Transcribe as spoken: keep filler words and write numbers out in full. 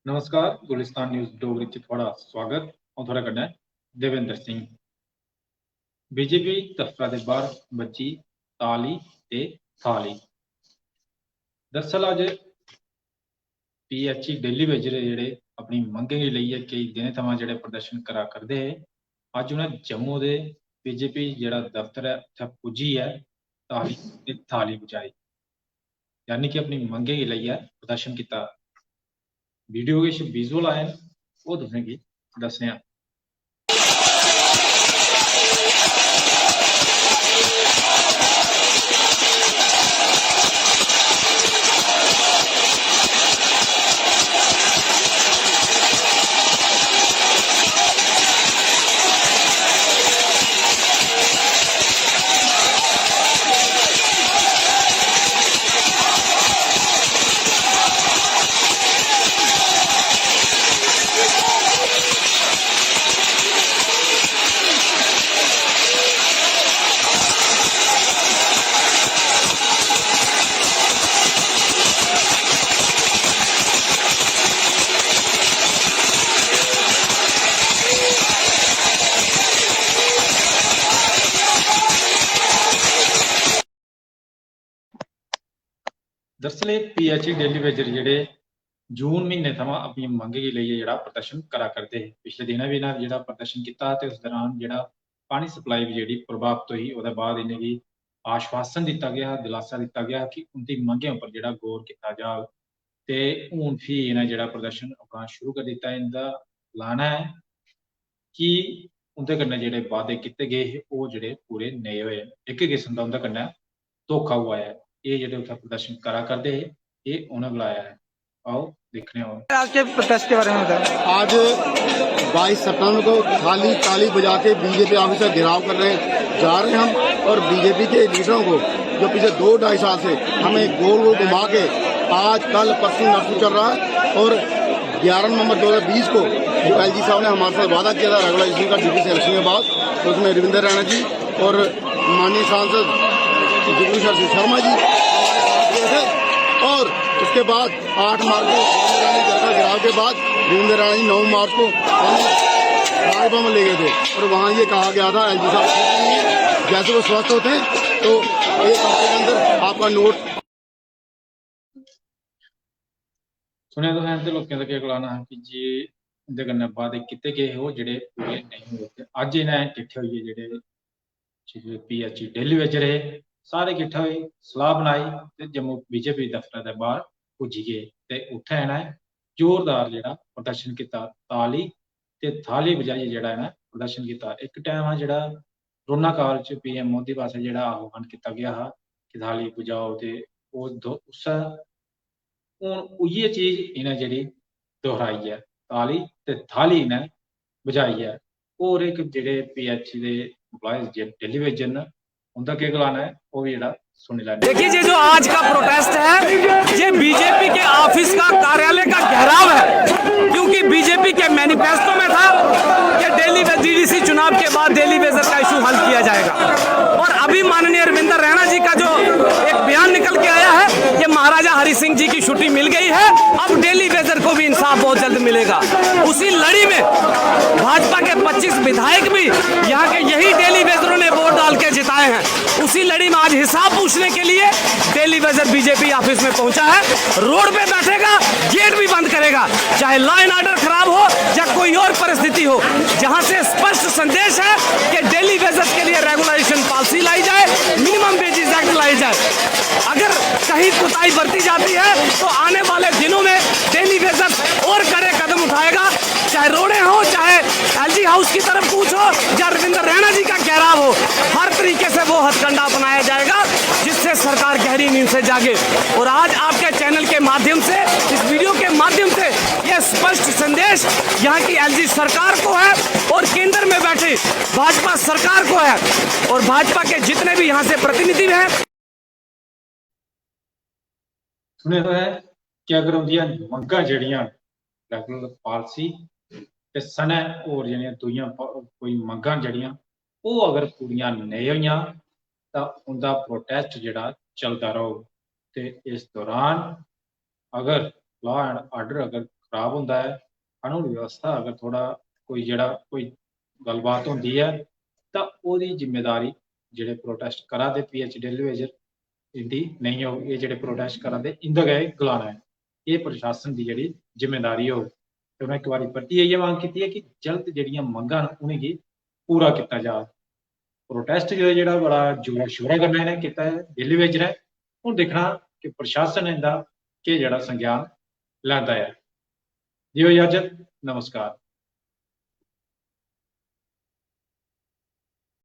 नमस्कार, गुलिस्तान न्यूज़ डोगरी च थुआढ़ा स्वागत। अ'ऊं थुआढ़े कन्नै देवेंद्र सिंह। बीजेपी दफ्तरा दे बाहर बज्जी ताली ते थाली। दरअसल अज्ज पीएचई डेली वेजर जेह्ड़े अपनी मंगें गी लेइयै केई दिनें थमां जेह्ड़े प्रदर्शन करा करदे हे, अज्ज उ'नें जम्मू दे बीजेपी जेह्ड़ा दफ्तर ऐ उत्थै पुज्जियै ताली ते थाली बजाई, यानी कि अपनी मंगें गी लेइयै प्रदर्शन कीता। वीडियो किश विजुअल आए न, ओह् तुसेंगी दस्सने आं। दरअसल एह् पीएचई डेली वेजर जेह्ड़े जून म्हीने थमां अपनी मंग गी लेइयै जेह्ड़ा प्रदर्शन करा करदे हे। पिछले दिनें बी इ'नें जेह्ड़ा प्रदर्शन कीता ते उस दौरान जेह्ड़ा पानी सप्लाई बी जेह्ड़ी प्रभावत होई। ओह्दे बाद इ'नेंगी आश्वासन दित्ता गेआ, दिलासा दित्ता गेआ कि उं'दी मंगें उप्पर जेह्ड़ा गौर कीता जाग। ते हून फ्ही इ'नें जेह्ड़ा प्रदर्शन अपना शुरू करी दित्ता। इं'दा लाना ऐ कि उं'दे कन्नै जेह्ड़े वादे कीते गे हे, ओह् जेह्ड़े पूरे नेईं होए। इक किस्म दा उं'दे कन्नै धोखा होआ ऐ। एह् जेह्ड़े उत्थै प्रदर्शन करा करदे हे, एह् उ'नें गलाया ऐ। आओ दिक्खने आं। आज के प्रोटेस्ट के बारे में बताओ। आज बाईस सितंबर को थाली ताली बजा के बीजेपी ऑफिस का घेराव करने जा रहे हैं हम, और बीजेपी के लीडरों को, जो पिछले दो ढाई साल से हमें गोल गोल घुमा के आज, कल, परसों, नरसों चल रहा है, और ग्यारह नवंबर दो हज़ार बीस को जो एलजी साहब ने हमारे साथ वादा किया था रेगुलराइजेशन का डीडीसी इलेक्शन के बाद, उसमें रविंद्र रैना जी और माननीय सांसद जगदीश सिंह शर्मा जी गए थे, और उसके बाद आठ मार्च को रविंद्र रैना जी घर का घेराव के बाद रविंद्र रैना जी नौ मार्च को हमें राजभवन ले गए थे, और वहाँ ये कहा गया था एलजी साहब, जैसे वो स्वस्थ होते हैं तो एक हफ्ते के अंदर आपका नोट। सुनेआ तुसें, ते लोकें दा केह् गलाना हा कि जे इं'दे कन्नै वादे कीते गे हे, ओह् जेह्ड़े पूरे नेईं होए। ते अज्ज इ'नें किट्ठे होइयै जेह्ड़े पीएचई डेली वेजर हे, सारे किट्ठे होए, सलाह बनाई ते जम्मू बीजेपी दफ्तरै दे बाह्र पुज्जी गे। ते उत्थै इ'नें जोरदार जेह्ड़ा प्रदर्शन कीता, ताली ते थाली बजाइयै जेह्ड़ा इ'नें प्रदर्शन कीता। इक टैम हा जेह्ड़ा कोरोना काल च पीएम मोदी पासेआ जेह्ड़ा आह्वान कीता गेआ हा कि थाली बजाओ, ते ओह् दो-, उस्सै, हून उ'यै चीज इ'नें जेह्ड़ी दोहराई ऐ, ताली ते थाली इ'नें बजाई ऐ। होर इक जेह्ड़े पीएचई दे एम्प्लॉयज जे डेली वेजर न, उं'दा केह् गलाना ऐ, ओह् बी जेह्ड़ा सुनी लैंदे। देखिए, ये जो आज का प्रोटेस्ट है, ये बीजेपी के ऑफिस का, कार्यालय का घेराव है, क्योंकि बीजेपी के मैनिफेस्टो में था कि डेली वे-, डीडीसी चुनाव के बाद डेली वेजर का इशू हल किया जाएगा। और अभी माननीय रविंद्र रैना जी का जो एक बयान निकल के आया है, ये महाराजा हरि सिंह जी की छुट्टी मिल गई है, अब डेली वेजर को भी इंसाफ बहुत जल्द मिलेगा। उसी लड़ी में भाजपा के पच्चीस विधायक भी यहाँ के यही डेली वेजरों ने वोट डाल के जिताए हैं। उसी लड़ी में आज हिसाब पूछने के लिए डेली वेजर बीजेपी ऑफिस में पहुंचा है, रोड पे बैठेगा, गेट भी बंद करेगा, चाहे लॉ एंड ऑर्डर खराब हो या कोई और परिस्थिति हो। जहां से स्पष्ट संदेश है कि डेली वेजर्स के लिए रेगुलराइजेशन पॉलिसी लाई जाए, मिनिमम वेजेस एक्ट लाई जाए। अगर कहीं कोताही बरती जाती है तो आने वाले दिनों में डेली वेजर्स और कड़े कदम उठाएगा, चाहे रोड़े हो, चाहे एलजी हाउस की तरफ कूच हो, या रविंद्र रैना जी का घेराव हो, हर तरीके से वो हथकंडा अपनाया जाएगा, जिससे सरकार गहरी नींद से जागे। और आज आपके चैनल के माध्यम से, इस वीडियो के माध्यम से यह स्पष्ट संदेश यहाँ की एलजी सरकार को है और केंद्र में बैठे भाजपा सरकार को है और भाजपा के जितने भी यहाँ से प्रतिनिधि हैं। सुने तो है कि अगर उंदियां मंगां जेह्ड़ियां रेगुलर पॉलिसी ते सनै होर जेह्ड़ियां दूइयां प-, कोई मंगां जेह्ड़ियां ओह् अगर पूरियां नेईं होइयां तां उंदा प्रोटेस्ट जेह्ड़ा चलदा रौह्ग। ते इस दौरान अगर लॉ एंड ऑर्डर अगर खराब होंदा ऐ, कानून व्यवस्था अगर थोह्ड़ा कोई जेह्ड़ा कोई गल्लबात होंदी ऐ, तां ओह्दी जिम्मेदारी जेह्ड़े प्रोटेस्ट करा दे पी एच डेली वेजर, इंदी नेईं होग। एह् जेह्ड़े प्रोटेस्ट करा दे, इंदा गै गलाना ऐ। एह् प्रशासन दी जेह्ड़ी जिम्मेदारी होग। ते उ'नें इक बारी परतियै इ'यै मंग कीती ऐ कि जल्द जेह्ड़ियां मंगां न, उ'नेंगी पूरा कीता जा। प्रोटेस्ट जो जेह्ड़ा बड़ा जोरा शोरा कन्नै इ'नें कीता ऐ डेली वेजर ऐ। हून दिक्खना कि प्रशासन इंदा केह् जेह्ड़ा संज्ञान लैंदा ऐ। देओ इजाजत, नमस्कार।